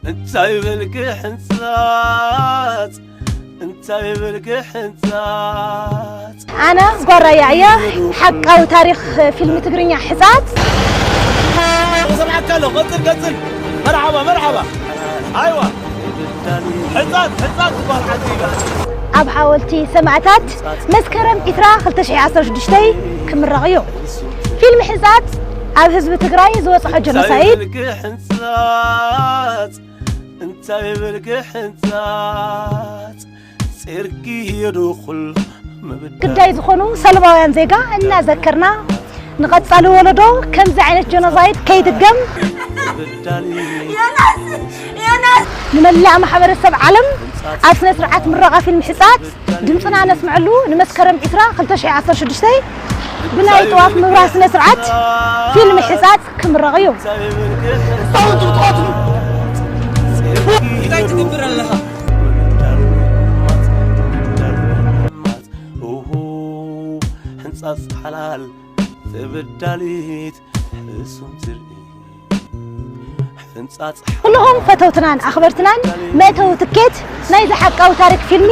እንታይ በልኪ ሕንጻጽ እንታይ በልኪ ሕንጻጽ ኣነ ጓራያ እየ። ሓቃዊ ታሪኽ ፊልም ትግርኛ ሕጻጽ ሰምዓካ ኣሎ። ቀጽል ቀጽል። መርሓባ መርሓባ። ኣይዋ ሕጻጽ ሕጻጽ ዝበሃል ዓዲ ይበሃል። ኣብ ሓወልቲ ሰማእታት መስከረም ዕስራ ክልተ ሽሕን ዓሰርተ ሽዱሽተን ክምረቕ እዩ። ፊልም ሕጻጽ ኣብ ህዝቢ ትግራይ ዝበፅሖ ጀኖሳይድ እንታይ በልኪ ሕንጻጽ እንታይ በልኪ ሕንጻጽ ጼርኪ የዶ ኩሉ ምብዳል ግዳይ ዝኾኑ ሰለማውያን ዜጋ እናዘከርና ንቐፃሊ ወለዶ ከምዚ ዓይነት ጀኖሳይድ ከይድገም ምብዳል ንመላእ ማሕበረሰብ ዓለም ኣብ ስነ ስርዓት ምረቓ ፊልም ሕጻጽ ድምፅና ነስምዐሉ ንመስከረም ዕስራ ክልተ ሽሕን ዓሰርተ ሽዱሽተን ብናይ ጥዋፍ ምብራህ ስነ ስርዓት ፊልም ሕጻጽ ክምረቕ እዩ። እንታይ ትገብር ኣለኻ? ሕንጻጽ ሓላል ተበዳሊት ሕሱም ዝርኢ ሕንጻጽ ኩልኹም ፈተውትናን ኣኽበርትናን መእተዊ ትኬት ናይዚ ሓቃዊ ታሪክ ፊልሚ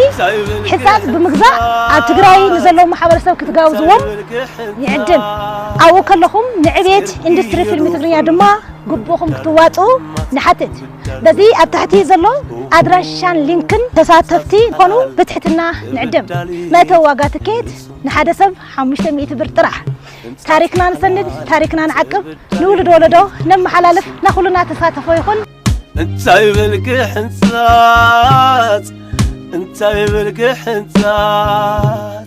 ሕጻጽ ብምግዛእ ኣብ ትግራይ ንዘለዉ ማሕበረሰብ ክትጋብዝዎም ንዕድም። ኣብኡ ከለኹም ንዕብየት ኢንዱስትሪ ፊልሚ ትግርኛ ድማ ግቡእኹም ክትዋፅኡ ንሓትት። በዚ ኣብ ታሕቲ ዘሎ ኣድራሻን ሊንክን ተሳተፍቲ ዝኾኑ ብትሕትና ንዕድም። መእተዊ ዋጋ ትኬት ንሓደ ሰብ ሓሙሽተ ሚእቲ ብር ጥራሕ። ታሪክና ንሰንድ፣ ታሪክና ንዓቅብ፣ ንውሉድ ወለዶ ነመሓላልፍ። ናኹልና ተሳተፎ ይኹን። እንታይ በልኪ ሕንጻጽ እንታይ በልኪ ሕንጻጽ